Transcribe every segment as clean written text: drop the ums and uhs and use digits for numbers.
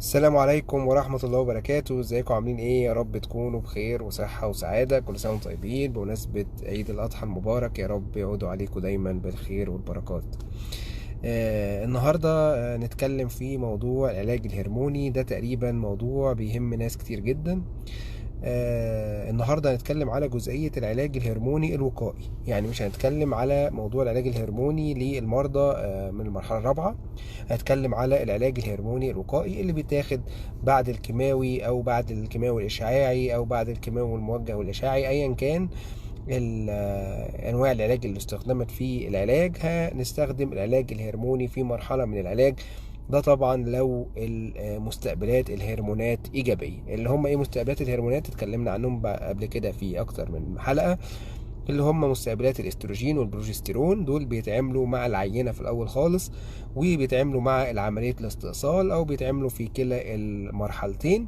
السلام عليكم ورحمة الله وبركاته. ازيكم عاملين ايه؟ يا رب تكونوا بخير وصحة وسعادة. كل سنة وانتم طيبين. بمناسبة عيد الأضحى المبارك، يا رب يعودوا عليكم دايما بالخير والبركات. النهاردة نتكلم في موضوع العلاج الهرموني. ده تقريبا موضوع بيهم ناس كتير جدا. النهاردة هنتكلم على جزئية العلاج الهرموني الوقائي، يعني مش هنتكلم على موضوع العلاج الهرموني للمرضى من المرحلة الرابعة. هنتكلم على العلاج الهرموني الوقائي اللي بيتاخد بعد الكيماوي أو بعد الكيماوي الإشعاعي أو بعد الكيماوي الموجه والإشعاعي، أيا كان أنواع العلاج اللي استخدمت في العلاج. هنستخدم العلاج الهرموني في مرحلة من العلاج ده، طبعا لو المستقبلات الهرمونات إيجابية. اللي هم إيه مستقبلات الهرمونات؟ اتكلمنا عنهم قبل كده في أكتر من حلقة، اللي هم مستقبلات الاستروجين والبروجستيرون. دول بيتعاملوا مع العينة في الأول خالص، وبيتعاملوا مع العملية الاستئصال، أو بيتعاملوا في كلا المرحلتين.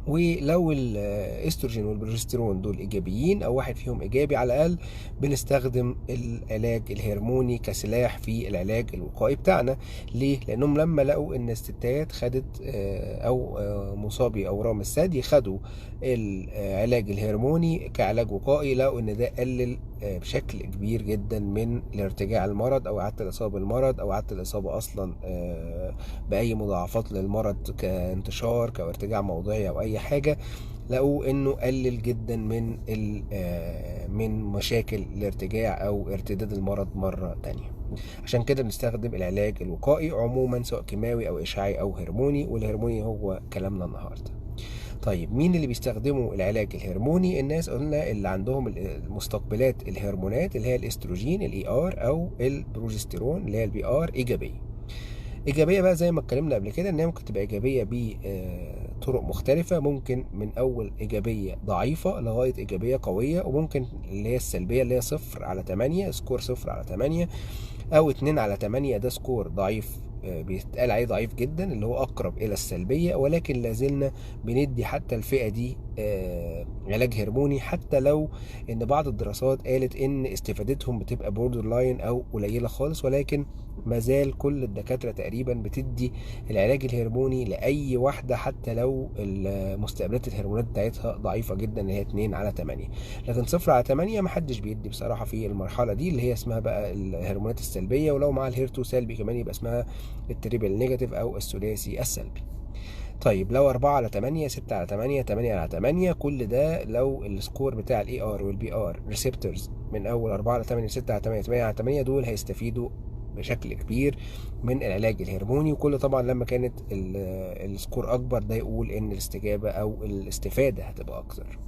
ولو الاستروجين والبروجستيرون دول ايجابيين او واحد فيهم ايجابي على الاقل، بنستخدم العلاج الهرموني كسلاح في العلاج الوقائي بتاعنا. ليه؟ لانهم لما لقوا ان الستات خدت او مصابي اورام الثدي خدوا العلاج الهرموني كعلاج وقائي، لقوا ان ده قلل بشكل كبير جدا من الارتجاع المرض او اعاده الاصابة بالمرض او اعاده الاصابة اصلا باي مضاعفات للمرض كانتشار كارتجاع موضعي او اي حاجة. لقوا انه قلل جدا من مشاكل الارتجاع او ارتداد المرض مرة تانية. عشان كده بنستخدم العلاج الوقائي عموما، سواء كيماوي او اشعاعي او هرموني، والهرموني هو كلامنا النهارده. طيب مين اللي بيستخدموا العلاج الهرموني؟ الناس قلنا اللي عندهم المستقبلات الهرمونات اللي هي الاستروجين ال ER او البروجستيرون اللي هي ال PR ايجابية. ايجابية بقى زي ما اتكلمنا قبل كده ان هي ممكن تبقى ايجابية بطرق مختلفة، ممكن من اول ايجابية ضعيفة لغاية ايجابية قوية، وممكن اللي هي السلبية اللي هي 0/8، score 0/8 او 2/8، ده score ضعيف بيتقال عليه ضعيف جدا اللي هو اقرب الى السلبية، ولكن لازلنا بندي حتى الفئة دي علاج هرموني، حتى لو ان بعض الدراسات قالت ان استفادتهم بتبقى borderline او قليله خالص، ولكن مازال كل الدكاترة تقريبا بتدي العلاج الهرموني لاي واحدة حتى لو مستقبلات الهرمونات بتاعتها ضعيفة جدا اللي هي 2/8. لكن 0/8 محدش بيدي بصراحة في المرحلة دي اللي هي اسمها بقى الهرمونات السلبية، ولو مع ال HER2 سلبي كمان يبقى اسمها ال triple negative او الثلاثي السلبي. طيب لو 4/8، 6/8، 8/8، كل ده لو ال score بتاع ال ER وال PR receptors من اول 4/8، 6/8، 8/8، دول هيستفيدوا بشكل كبير من العلاج الهرموني. وكل طبعا لما كانت ال score اكبر ده يقول ان الاستجابة او الاستفادة هتبقى اكتر.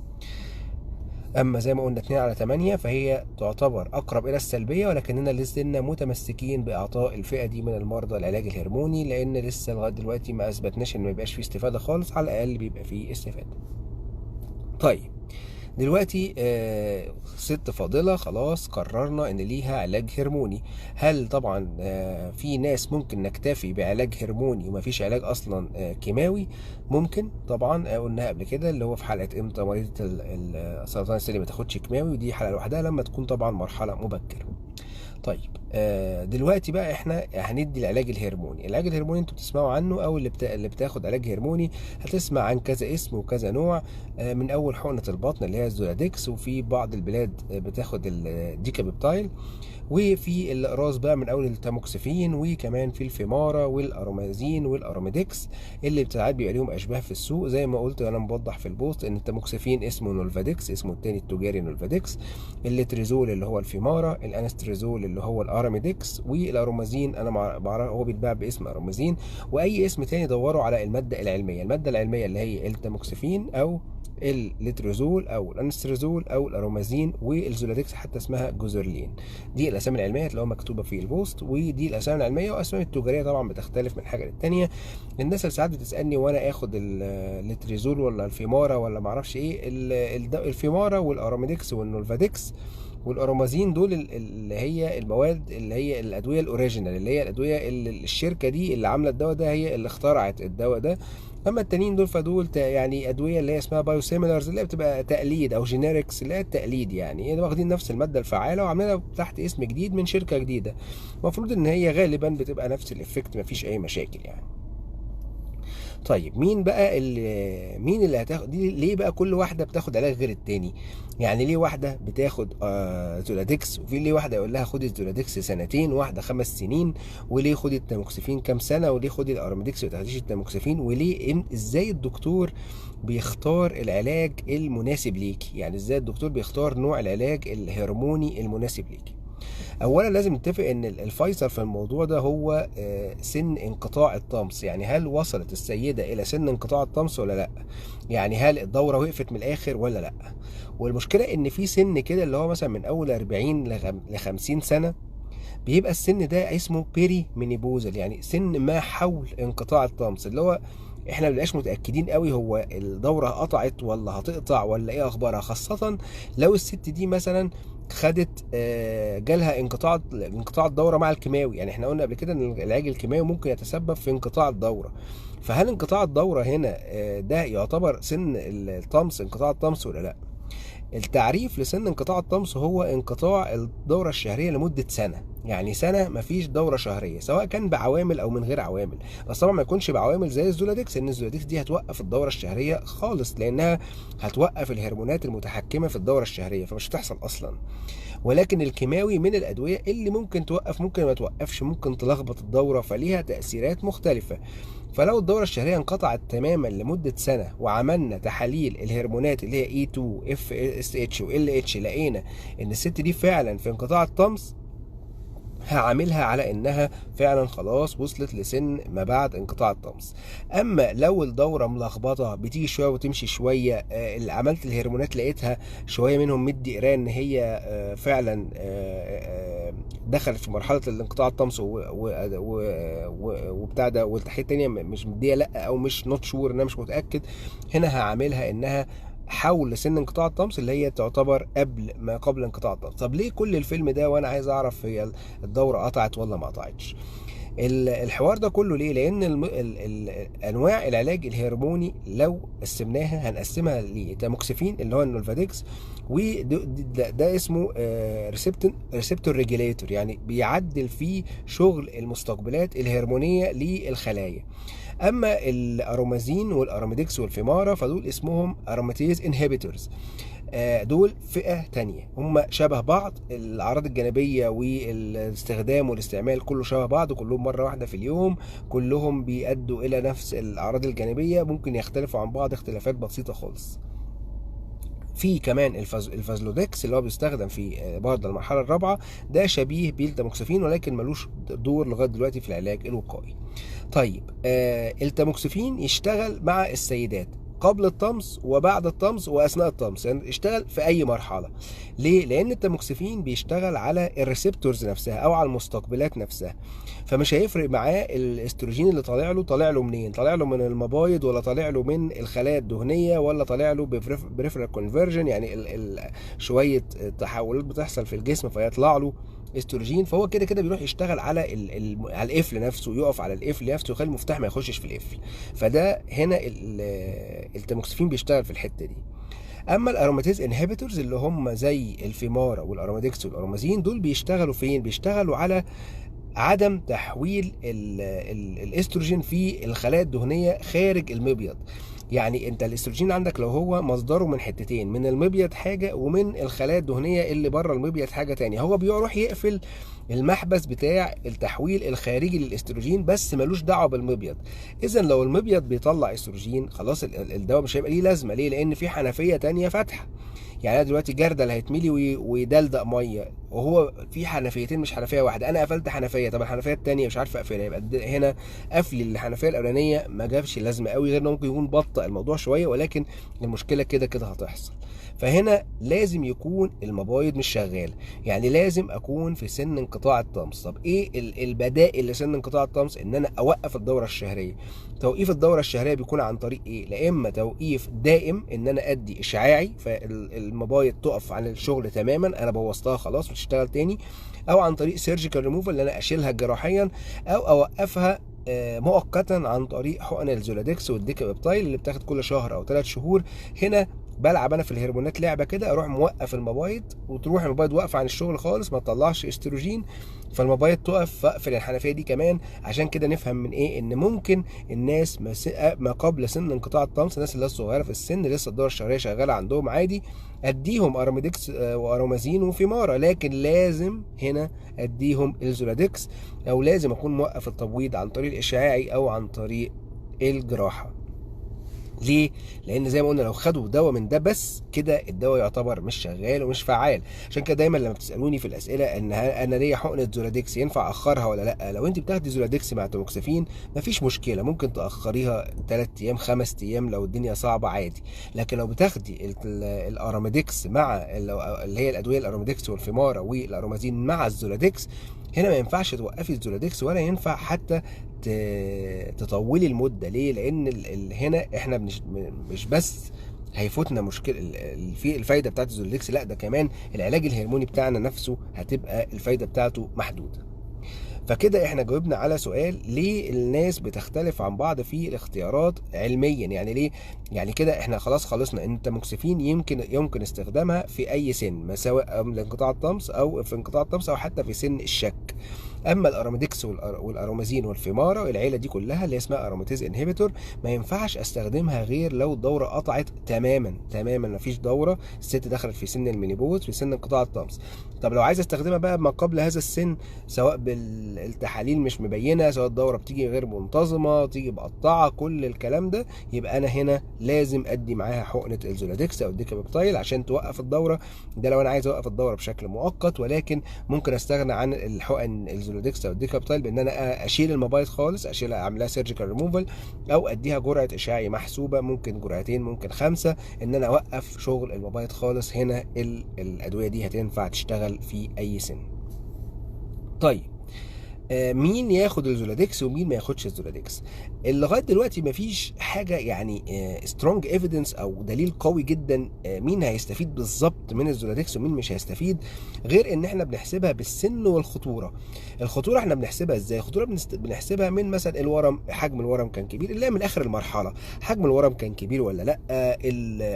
اما زي ما قلنا 2/8 فهي تعتبر اقرب الى السلبية، ولكننا لسنا متمسكين باعطاء الفئة دي من المرضى العلاج الهرموني، لان لسه لغاية دلوقتي ما اثبتناش ان ما يبقاش فيه استفاده خالص، على الاقل بيبقى فيه استفاده. طيب دلوقتي ست فاضلة خلاص قررنا ان ليها علاج هرموني. هل طبعا في ناس ممكن نكتفي بعلاج هرموني ومفيش علاج اصلا كيماوي؟ ممكن طبعا، قلناها قبل كده اللي هو في حلقة امتى مريضة السرطان الثدي ما تاخدش كيماوي، ودي حلقة لوحدها لما تكون طبعا مرحلة مبكرة. طيب دلوقتي بقى احنا هندي العلاج الهرموني. العلاج الهرموني انتوا بتسمعوا عنه، او اللي بتاخد علاج هرموني هتسمع عن كذا اسم وكذا نوع، من اول حقنة البطن اللي هي الزولادكس، وفي بعض البلاد بتاخد ال Decapeptyl، وفي الاقراص بقى من اول التاموكسفين، وكمان في الفيمارا والارامازين والاراميدكس اللي ساعات بيبقى ليهم اشباه في السوق. زي ما قلت انا موضح في ال post ان التاموكسفين اسمه نولفادكس، اسمه التاني التجاري نولفادكس، ال letrozole اللي هو الفيمارا، ال anastrozole اللي هو الاراميدكس، والارامازين انا بعرف هو بيتباع باسم ارامازين، واي اسم تاني دوروا على المادة العلمية. المادة العلمية اللي هي التاموكسفين او ال letrozole او ال anastrozole او الارامازين، والزولادكس حتى اسمها Goserelin. دي الاسامي العلمية هتلاقوها مكتوبة في ال post، ودي الاسامي العلمية. واسامي التجارية طبعا بتختلف من حاجة للتانيه. الناس اللي ساعات بتسالني وانا اخد ال letrozole ولا الفيمارا ولا ما اعرفش ايه، الفيمارا والاراميدكس والنولفادكس والارامازين دول اللي هي المواد اللي هي الادوية ال original، اللي هي الادوية اللي الشركة دي اللي عامله الدواء ده هي اللي اخترعت الدواء ده. اما التانيين دول فدول يعني ادوية اللي هي اسمها biosimilars، اللي هي بتبقى تقليد او generics اللي هي التقليد، يعني واخدين نفس المادة الفعالة وعاملينها تحت اسم جديد من شركة جديدة. المفروض ان هي غالبا بتبقى نفس ال effect، مفيش اي مشاكل يعني. طيب مين اللي هتاخد دي؟ ليه بقى كل واحدة بتاخد علاج غير التاني؟ يعني ليه واحدة بتاخد زولادكس، وفي ليه واحدة يقول لها خدي الزولادكس سنتين، واحدة 5 سنين، وليه خدي التاموكسيفين كام سنة، وليه خدي الاراميدكس وما تاخديش التاموكسيفين، وليه ازاي الدكتور بيختار العلاج المناسب ليكي؟ يعني ازاي الدكتور بيختار نوع العلاج الهرموني المناسب ليكي؟ اولا لازم نتفق ان الفيصل في الموضوع ده هو سن انقطاع الطمس. يعني هل وصلت السيدة الى سن انقطاع الطمس ولا لا؟ يعني هل الدورة وقفت من الاخر ولا لا؟ والمشكلة ان في سن كده اللي هو مثلا من اول 40 ل 50 سنة بيبقى السن ده اسمه perimenopausal، يعني سن ما حول انقطاع الطمس، اللي هو احنا مبنبقاش متاكدين قوي هو الدورة قطعت ولا هتقطع ولا ايه اخبارها، خاصة لو الست دي مثلا خدت جالها انقطاع الدورة مع الكيماوي. يعني احنا قلنا قبل كده ان العلاج الكيماوي ممكن يتسبب في انقطاع الدورة، فهل انقطاع الدورة هنا ده يعتبر سن الطمس، انقطاع الطمس ولا لا؟ التعريف لسن انقطاع الطمس هو انقطاع الدورة الشهرية لمدة سنة، يعني سنة مفيش دورة شهرية، سواء كان بعوامل أو من غير عوامل، بس طبعا ما يكونش بعوامل زي الزولادكس، لأن الزولادكس دي هتوقف الدورة الشهرية خالص، لأنها هتوقف الهرمونات المتحكمة في الدورة الشهرية، فمش هتحصل أصلا. ولكن الكيماوي من الأدوية اللي ممكن توقف، ممكن ما توقفش، ممكن تلخبط الدورة، فليها تأثيرات مختلفة. فلو الدورة الشهرية انقطعت تماما لمدة سنة وعملنا تحاليل الهرمونات اللي هي E2 FSH و LH، لقينا ان الست دي فعلا في انقطاع الطمس، هعاملها على انها فعلا خلاص وصلت لسن ما بعد انقطاع الطمس. اما لو الدورة ملخبطة، بتيجي شوية وتمشي شوية، اللي عملت الهرمونات لقيتها شوية منهم مدي قرايه ان هي فعلا دخلت في مرحلة الانقطاع الطمس وبتاع ده، والتحليل التانية مش مديه لا، او مش not sure، ان انا مش متاكد، هنا هعاملها انها حول سن انقطاع الطمس اللي هي تعتبر قبل ما قبل انقطاع الطمس. طب ليه كل الفيلم ده وانا عايز اعرف هي الدورة قطعت ولا ما قطعتش؟ الحوار ده كله ليه؟ لان انواع العلاج الهرموني لو قسمناها هنقسمها لتاموكسيفين اللي هو النولفادكس، وده اسمه receptor regulator، يعني بيعدل فيه شغل المستقبلات الهرمونيه للخلايا. اما الأرومازين والاراميدكس والفيمارا فدول اسمهم aromatase inhibitors، دول فئة تانية، هم شبه بعض، الأعراض الجانبية والاستخدام والاستعمال كله شبه بعض، كلهم مرة واحدة في اليوم، كلهم بيأدوا إلى نفس الأعراض الجانبية، ممكن يختلفوا عن بعض اختلافات بسيطة خالص. في كمان الفازلودكس اللي هو بيستخدم في برضه المرحلة الرابعة، ده شبيه بالتاموكسيفين ولكن ملوش دور لغاية دلوقتي في العلاج الوقائي. طيب التاموكسيفين يشتغل مع السيدات قبل الطمس وبعد الطمس واثناء الطمس، يعني يشتغل في اي مرحلة. ليه؟ لان التاموكسيفين بيشتغل على ال receptors نفسها او على المستقبلات نفسها، فمش هيفرق معاه الاستروجين اللي طالع له، طالع له منين؟ طالع له من المبايض ولا طالع له من الخلايا الدهنية ولا طالع له peripheral conversion، يعني شوية تحولات بتحصل في الجسم فيطلع له استروجين. فهو كده كده بيروح يشتغل على على القفل نفسه، يقف على القفل نفسه ويخلي المفتاح ما يخشش في القفل. فده هنا التاموكسيفين بيشتغل في الحتة دي. اما ال aromatase inhibitors اللي هم زي الفيمارا والاراميدكس والارامازين، دول بيشتغلوا فين؟ بيشتغلوا على عدم تحويل الاستروجين في الخلايا الدهنية خارج المبيض. يعني انت الاستروجين عندك لو هو مصدره من حتتين، من المبيض حاجة ومن الخلايا الدهنية اللي بره المبيض حاجة تانية، هو بيروح يقفل المحبس بتاع التحويل الخارجي للاستروجين بس ملوش دعوه بالمبيض. اذا لو المبيض بيطلع استروجين خلاص الدواء مش هيبقى ليه لازمه. ليه؟ لان في حنفية تانية فاتحة. يعني انا دلوقتي جردل هيتملي ويدلدق مية، وهو في حنفيتين مش حنفية واحدة، انا قفلت حنفية، طب الحنفية الثانية مش عارف اقفلها، يبقى هنا قفل الحنفية الاولانية ما جابش لازمه قوي، غير انه ممكن يكون بطأ الموضوع شوية، ولكن المشكلة كده كده هتحصل. فهنا لازم يكون المبايض مش شغالة، يعني لازم اكون في سن انقطاع الطمس. طب ايه البدائل لسن انقطاع الطمس؟ ان انا اوقف الدورة الشهرية. توقيف الدورة الشهرية بيكون عن طريق ايه؟ لا اما توقيف دائم ان انا ادي اشعاعي فالمبايض تقف عن الشغل تماما، انا بوظتها خلاص مش هتشتغل تاني، او عن طريق سيرجيكال ريموفال اللي انا اشيلها جراحيا، او اوقفها مؤقتا عن طريق حقن الزولادكس وال Decapeptyl اللي بتاخد كل شهر او 3 شهور. هنا بلعب انا في الهرمونات لعبه كده، اروح موقف المبايض وتروح المبايض واقفة عن الشغل خالص، ما تطلعش استروجين، فالمبايض تقف، فاقفل الحنفية دي كمان. عشان كده نفهم من ايه ان ممكن الناس ما قبل سن انقطاع الطمث، الناس اللي صغيرة في السن لسه الدورة الشهرية شغالة عندهم عادي، اديهم اراميدكس وارامازين وفيمارا، لكن لازم هنا اديهم الزولادكس، او لازم اكون موقف التبويض عن طريق الاشعاعي او عن طريق الجراحة. ليه؟ لان زي ما قلنا لو خدوا دواء من ده بس كده الدواء يعتبر مش شغال ومش فعال. عشان كده دايما لما بتسالوني في الاسئلة ان انا ليا حقنه زولادكس ينفع اخرها ولا لا، لو انت بتاخدي زولادكس مع تاموكسفين مفيش مشكلة، ممكن تاخريها 3 ايام 5 ايام لو الدنيا صعبة عادي. لكن لو بتاخدي الاراميدكس مع اللي هي الادوية الاراميدكس والفيمارا والارامازين مع الزولادكس، هنا ما ينفعش توقفي الزولادكس ولا ينفع حتى تطولي المدة. ليه؟ لان هنا احنا مش بس هيفوتنا مشكلة في الفايدة بتاعت الزولادكس، لا ده كمان العلاج الهرموني بتاعنا نفسه هتبقى الفايدة بتاعته محدودة. فكده احنا جاوبنا على سؤال ليه الناس بتختلف عن بعض في الاختيارات علميا. يعني ليه؟ يعني كده احنا خلاص خلصنا ان التاموكسفين يمكن استخدامها في اي سن، ما سواء لانقطاع الطمث او في انقطاع الطمث او حتى في سن الشك. اما الاراميدكس والارامازين والفيمارا العيلة دي كلها اللي اسمها aromatase inhibitor ما ينفعش استخدمها غير لو الدورة قطعت تماما تماما، مفيش دوره، الست دخلت في سن ال menopause في سن انقطاع الطمث. طب لو عايز استخدمها بقى ما قبل هذا السن، سواء بالتحاليل مش مبينة، سواء الدورة بتيجي غير منتظمة، تيجي مقطعه، كل الكلام ده، يبقى انا هنا لازم ادي معاها حقنه الزولادكس او الديكابيبتايل عشان توقف الدورة. ده لو انا عايز اوقف الدورة بشكل مؤقت، ولكن ممكن استغنى عن الحقن الزولادكس او الديكابيبتايل بان انا اشيل المبايض خالص، اشيلها اعملها سيرجيكال ريموفال، او اديها جرعة اشعاعي محسوبة، ممكن جرعتين ممكن 5، ان انا اوقف شغل المبايض خالص. هنا الادوية دي هتنفع تشتغل في اي سن. طيب مين ياخد الزولادكس ومين ما ياخدش الزولادكس؟ لغاية دلوقتي مفيش حاجة يعني strong evidence او دليل قوي جدا مين هيستفيد بالظبط من الزولادكس ومين مش هيستفيد، غير ان احنا بنحسبها بالسن والخطوره. الخطورة احنا بنحسبها ازاي؟ الخطورة بنحسبها من مثلا الورم، حجم الورم كان كبير، اللي من اخر المرحلة، حجم الورم كان كبير ولا لا،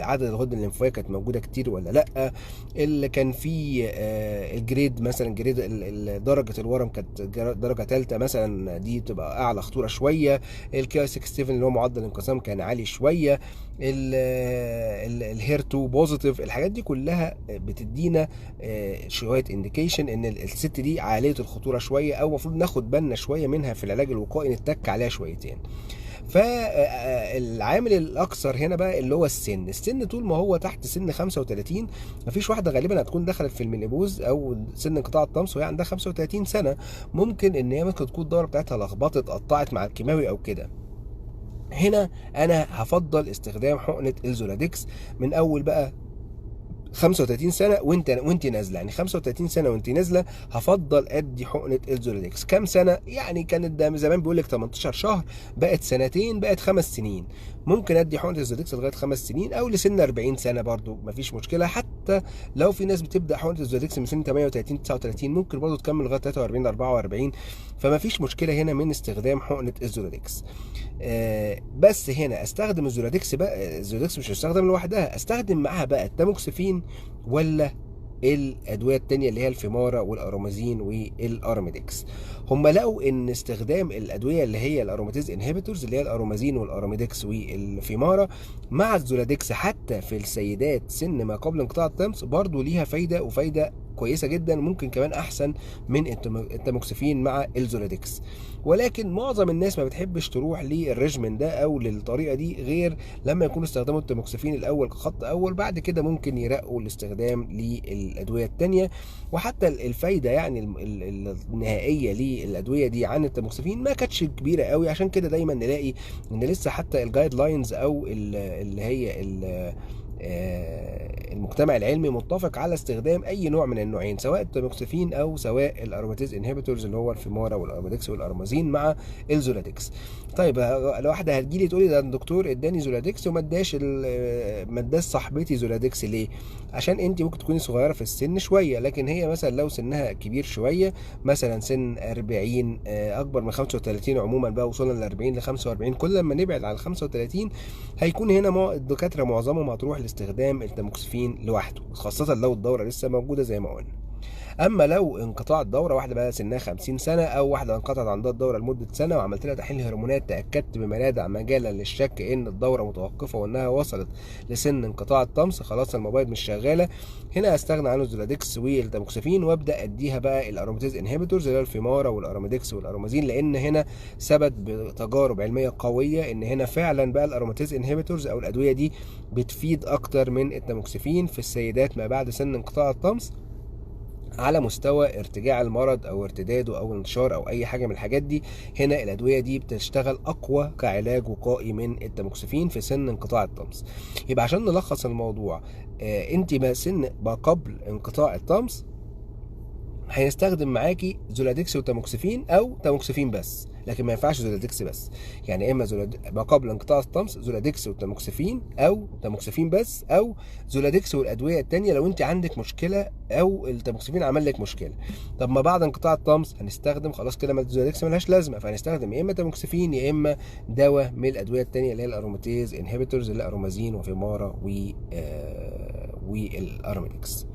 عدد الغدد الليمفاويه كانت موجودة كتير ولا لا، اللي كان فيه ال grade مثلا، grade درجه الورم كانت درجه ثالثة مثلا، دي بتبقى اعلى خطورة شوية، ال Ki 67 اللي هو معدل الانقسام كان عالي شوية، ال HER2 positive، الحاجات دي كلها بتدينا شوية indication ان الست دي عالية الخطورة شوية، او المفروض ناخد بالنا شوية منها في العلاج الوقائي، نتك عليها شويتين. فالعامل الاكثر هنا بقى اللي هو السن، السن طول ما هو تحت سن 35 مفيش واحدة غالبا هتكون دخلت في ال menopause او سن انقطاع الطمث وهي عندها 35 سنة، ممكن ان هي ممكن تكون الدورة بتاعتها لخبطت، قطعت مع الكيماوي او كده. هنا انا هفضل استخدام حقنه الزولادكس من اول بقى 35 سنة وانت نازله، يعني 35 سنة وانت نازله هفضل ادي حقنه الزولادكس. كام سنة؟ يعني كانت ده زمان بيقول لك 18 شهر، بقت سنتين، بقت 5 سنين. ممكن ادي حقنه الزولادكس لغاية 5 سنين او لسن 40 سنة برضو مفيش مشكلة. حتى لو في ناس بتبدا حقنه الزولادكس من سن 38 39 ممكن برضو تكمل لغاية 43 44، فمفيش مشكلة هنا من استخدام حقنه الزولادكس. بس هنا استخدم الزولادكس بقى، الزولادكس مش هستخدم لوحدها، استخدم معاها بقى التاموكسفين ولا الادوية التانية اللي هي الفيمارا والارامازين والاراميدكس. هم لقوا ان استخدام الادوية اللي هي ال aromatase inhibitors اللي هي الارامازين والاراميدكس والفيمارا مع الزولادكس حتى في السيدات سن ما قبل انقطاع الطمث برضو ليها فايده، وفايده كويسة جدا، ممكن كمان احسن من التاموكسفين مع الزولادكس. ولكن معظم الناس ما بتحبش تروح لل regimen ده او للطريقة دي غير لما يكونوا استخدموا التاموكسفين الاول كخط اول، بعد كده ممكن يرقوا الاستخدام للادوية الثانية. وحتى الفايدة يعني النهائية للادوية دي عن التاموكسفين ما كانتش كبيرة قوي، عشان كده دايما نلاقي ان لسه حتى ال guidelines او اللي هي المجتمع العلمي متفق على استخدام اي نوع من النوعين، سواء التاموكسفين او سواء ال aromatase inhibitors اللي هو الفيمارا والاراميدكس والارامازين مع الزولادكس. طيب لو واحدة هتجيلي تقولي ده الدكتور اداني زولادكس وما اداش ما اداش صاحبتي زولادكس ليه؟ عشان انت ممكن تكوني صغيرة في السن شوية، لكن هي مثلا لو سنها كبير شوية، مثلا سن 40، اكبر من 35، عموما بقى وصلنا ل 40 ل 45، كل لما نبعد عن 35 هيكون هنا الدكاترة معظمهم هتروح استخدام التاموكسفين لوحده، خاصة لو الدورة لسه موجودة زي ما قلنا. اما لو انقطاع الدورة، واحدة بقى سنها 50 سنة او واحدة انقطعت عندها الدورة لمدة سنة وعملت لها تحليل هرمونات، تاكدت بما لا يدع مجالا للشك ان الدورة متوقفه وانها وصلت لسن انقطاع الطمث، خلاص المبايض مش شغالة، هنا استغنى عن الزولادكس والتاموكسفين وابدا اديها بقى ال aromatase inhibitors اللي هو الفيمارا والاراميدكس والارامازين، لان هنا ثبت بتجارب علمية قوية ان هنا فعلا بقى ال aromatase inhibitors او الادوية دي بتفيد اكتر من التاموكسفين في السيدات ما بعد سن انقطاع الطمث على مستوى ارتجاع المرض او ارتداده او انتشار او اي حاجة من الحاجات دي. هنا الادوية دي بتشتغل اقوى كعلاج وقائي من التاموكسفين في سن انقطاع الطمث. يبقى عشان نلخص الموضوع، انت ما سن ما قبل انقطاع الطمث هنستخدم معاكي زولادكس وتاموكسفين او تاموكسفين بس، لكن ما ينفعش زولادكس بس، يعني اما ما قبل انقطاع الطمث زولادكس وتاموكسفين او تاموكسفين بس، او زولادكس والادوية الثانية لو انت عندك مشكلة او التاموكسفين عمل لك مشكلة. طب ما بعد انقطاع الطمث هنستخدم خلاص كده ما الزولادكس ملهاش لازمه، فهنستخدم يا اما تاموكسفين يا اما دواء من الادوية الثانية اللي هي ال aromatase inhibitors اللي ارومازين وفيمارا والاراميدكس.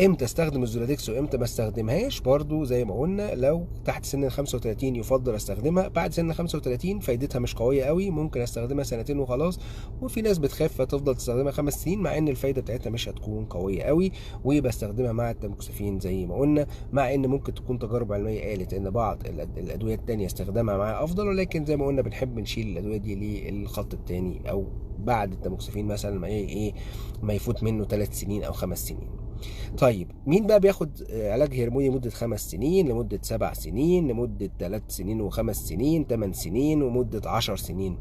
امتى استخدم الزولادكس وامتى ما استخدمهاش؟ برضو زي ما قلنا لو تحت سن ال 35 يفضل استخدمها، بعد سن 35 فايدتها مش قوية قوي، ممكن استخدمها سنتين وخلاص، وفي ناس بتخاف فتفضل تستخدمها 5 سنين مع ان الفايدة بتاعتها مش هتكون قوية قوي. وبستخدمها مع التاموكسفين زي ما قلنا، مع ان ممكن تكون تجارب علمية قالت ان بعض الادوية الثانية استخدامها معاها افضل، ولكن زي ما قلنا بنحب نشيل الادوية دي للخط الثاني او بعد التاموكسفين مثلا ما يفوت منه 3 سنين او 5 سنين. طيب مين بقى بياخد علاج هرموني لمدة 5 سنين، لمدة 7 سنين، لمدة 3 سنين و5 سنين، 8 سنين، ومدة 10 سنين؟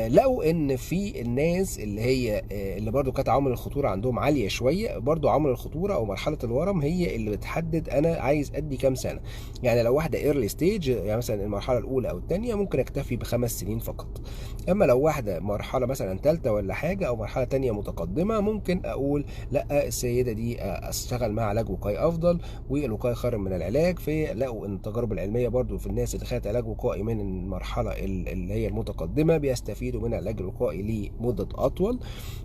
لقوا ان في الناس اللي هي اللي برضو كانت عوامل الخطورة عندهم عالية شوية، برضو عوامل الخطورة او مرحلة الورم هي اللي بتحدد انا عايز ادي كام سنة. يعني لو واحدة early stage، يعني مثلا المرحلة الاولى او الثانية، ممكن اكتفي ب5 سنين فقط. اما لو واحدة مرحلة مثلا ثالثة ولا حاجة او مرحلة ثانية متقدمة، ممكن اقول لا السيدة دي اشتغل مع علاج وقائي افضل، والوقائي خير من العلاج. فلقوا ان التجارب العلمية برضو في الناس اللي خدت علاج وقائي من المرحلة اللي هي المتقدمة بيستفيدوا من العلاج الوقائي لمدة اطول.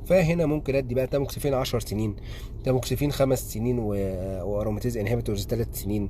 فهنا ممكن ادي بقى تاموكسفين 10 سنين، تاموكسفين 5 سنين، و aromatase inhibitors 3 سنين،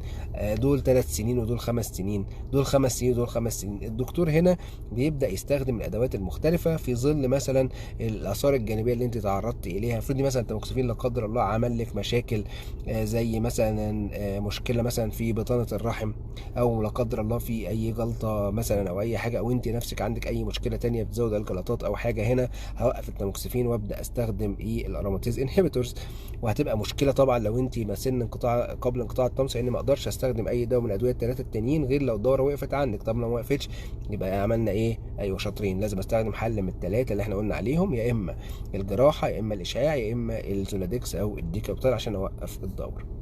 دول 3 سنين ودول 5 سنين، دول 5 سنين ودول 5 سنين. الدكتور هنا بيبدا يستخدم الادوات المختلفة في ظل مثلا الاثار الجانبية اللي انت تعرضت اليها. افرضي مثلا تاموكسفين لا قدر الله عمل لك مشاكل، زي مثلا مشكلة مثلا في بطانه الرحم، او لا قدر الله في اي جلطة مثلا او اي حاجة، او انت نفسك عندك اي مشكلة تانية بتزود الجلطات او حاجة، هنا هوقف التاموكسفين وابدا استخدم ال aromatase inhibitors. وهتبقى مشكلة طبعا لو انت ما سن انقطاع قبل انقطاع الطمث، لان ما اقدرش استخدم اي دواء من الادوية الثلاثة التانيين غير لو الدورة وقفت عندك. طب لو ما وقفتش يبقى عملنا ايه؟ ايوه شاطرين، لازم استخدم حل من الثلاثة اللي احنا قلنا عليهم، يا اما الجراحة يا اما الاشعاع يا اما الزولادكس او الديكابتال عشان اوقف الدورة.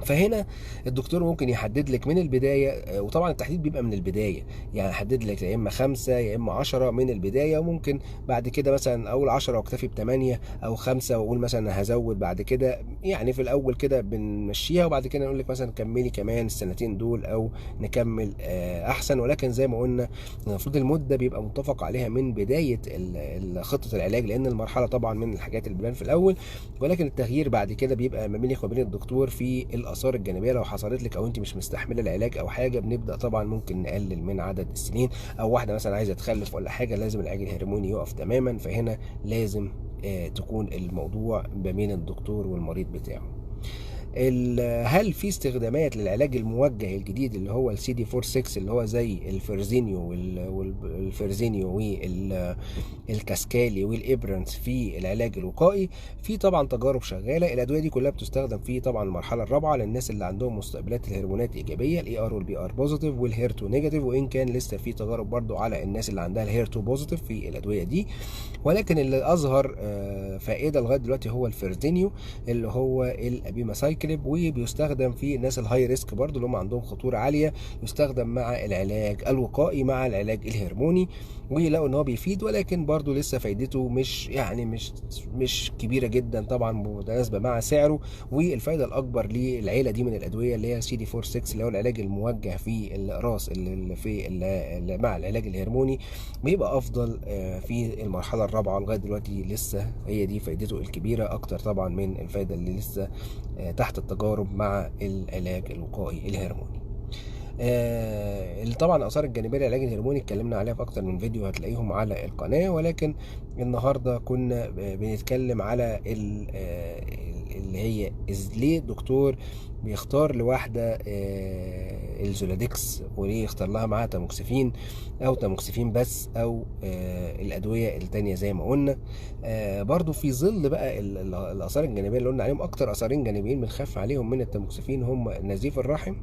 فهنا الدكتور ممكن يحدد لك من البداية، وطبعا التحديد بيبقى من البداية، يعني يحدد لك يا اما 5 يا اما 10 من البداية، وممكن بعد كده مثلا اول 10 واكتفي ب8 او 5 واقول مثلا هزود بعد كده. يعني في الاول كده بنمشيها، وبعد كده نقول لك مثلا كملي كمان السنتين دول او نكمل احسن. ولكن زي ما قلنا المفروض المدة بيبقى متفق عليها من بداية خطه العلاج، لان المرحلة طبعا من الحاجات اللي بتبان في الاول، ولكن التغيير بعد كده بيبقى ما بينك وبين الدكتور في الاثار الجانبية لو حصلت لك او انت مش مستحمله العلاج او حاجة، بنبدا طبعا ممكن نقلل من عدد السنين، او واحدة مثلا عايزه تخلف ولا حاجة لازم العلاج الهرموني يقف تماما. فهنا لازم تكون الموضوع ما بين الدكتور والمريض بتاعه. هل في استخدامات للعلاج الموجه الجديد اللي هو السي دي 46 اللي هو زي الفرزينيو والفرزينيو والكاسكالي والابرنس في العلاج الوقائي؟ في طبعا تجارب شغالة. الادوية دي كلها بتستخدم في طبعا المرحلة الرابعة للناس اللي عندهم مستقبلات الهرمونات ايجابية، ال ER وال PR positive وال HER2 negative، وان كان لسه في تجارب برضو على الناس اللي عندها ال HER2 positive في الادوية دي. ولكن اللي اظهر فائدة لغاية دلوقتي هو الفرزينيو اللي هو ال abemaciclib، palbociclib، وبيستخدم في الناس ال high risk برضو اللي هم عندهم خطورة عالية، يستخدم مع العلاج الوقائي مع العلاج الهرموني، ولقوا ان هو بيفيد، ولكن برضو لسه فايدته مش يعني مش كبيرة جدا طبعا متناسبة مع سعره. والفايده الاكبر للعيلة دي من الادوية اللي هي سي دي 46 اللي هو العلاج الموجه في الاقراص اللي في اللي مع العلاج الهرموني، بيبقى افضل في المرحلة الرابعة. لغاية دلوقتي لسه هي دي فايدته الكبيرة اكتر طبعا من الفايدة اللي لسه تحت التجارب مع العلاج الوقائي الهرموني. طبعا الاثار الجانبية للعلاج الهرموني اتكلمنا عليها في اكتر من فيديو هتلاقيهم على القناة، ولكن النهارده كنا بنتكلم على اللي هي ليه الدكتور بيختار لواحدة ال Zoladex، وليه يختار لها معاها تاموكسفين او تاموكسفين بس او الادوية التانية زي ما قلنا. برضو في ظل بقى الاثار الجانبية اللي قلنا عليهم، اكتر اثارين جانبيين بنخاف عليهم من التاموكسفين هم نزيف الرحم،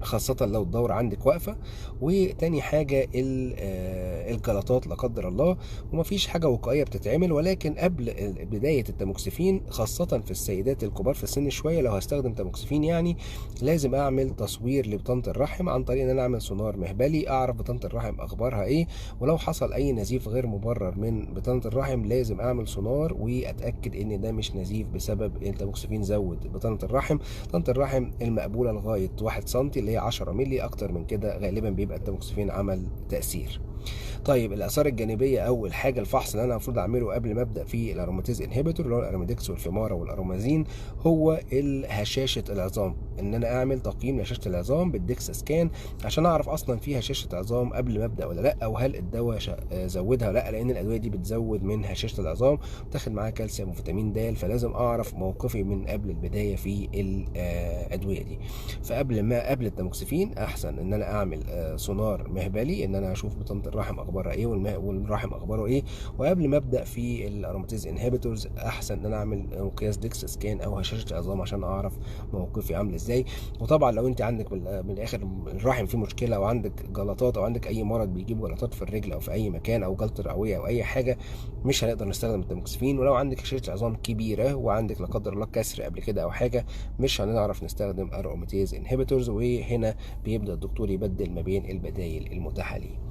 خاصة لو الدورة عندك واقفة، وتاني حاجة الجلطات لا قدر الله. ومفيش حاجة وقائية بتتعمل، ولكن قبل بداية التاموكسفين خاصة في السيدات الكبار في السن شوية، لو هستخدم تاموكسفين يعني لازم أعمل تصوير لبطانة الرحم عن طريق إن أنا أعمل سونار مهبلي، أعرف بطانة الرحم أخبارها إيه، ولو حصل أي نزيف غير مبرر من بطانة الرحم لازم أعمل سونار وأتأكد إن ده مش نزيف بسبب التاموكسفين زود بطانة الرحم. بطانة الرحم المقبولة لغاية 1 سنتي اللي هي 10 مللي، اكتر من كده غالبا بيبقى التاموكسفين عمل تأثير. طيب الاثار الجانبية او الحاجة الفحص اللي انا المفروض اعمله قبل ما ابدا في ال aromatase inhibitor اللي هو ال Arimidex وال Femara وال Aromasin هو هشاشة العظام، ان انا اعمل تقييم لهشاشه العظام بال DEXA scan عشان اعرف اصلا في هشاشة عظام قبل ما ابدا ولا لا، او هل الدواء زودها ولا لا، لان الادوية دي بتزود من هشاشة العظام وتاخد معاها كالسيوم وفيتامين د، فلازم اعرف موقفي من قبل البداية في الادوية دي. فقبل ما قبل التاموكسفين احسن ان انا اعمل سونار مهبلي، ان انا اشوف بطانه الرحم اخبارها ايه والرحم اخباره ايه، وقبل ما ابدا في ال aromatase inhibitors احسن ان انا اعمل قياس DEXA scan او هشاشة عظام عشان اعرف موقفي عامل ازاي. وطبعا لو انت عندك من الاخر الرحم فيه مشكلة، او عندك جلطات، او عندك اي مرض بيجيب جلطات في الرجل او في اي مكان، او جلطة رئويه او اي حاجة، مش هنقدر نستخدم التاموكسفين. ولو عندك هشاشة عظام كبيرة وعندك لا قدر الله كسر قبل كده او حاجة، مش هنعرف نستخدم aromatase inhibitors، وهنا بيبدا الدكتور يبدل ما بين البدايل المتاحة ليه.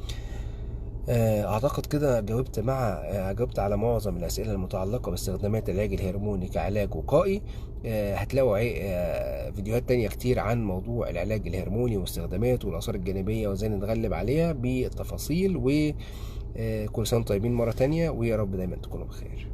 اعتقد كده جاوبت على معظم الاسئلة المتعلقة باستخدامات العلاج الهرموني كعلاج وقائي. هتلاقوا فيديوهات تانية كتير عن موضوع العلاج الهرموني واستخداماته والاثار الجانبية وازاي نتغلب عليها بالتفاصيل. وكل سنة طيبين مرة تانية، ويا رب دايما تكونوا بخير.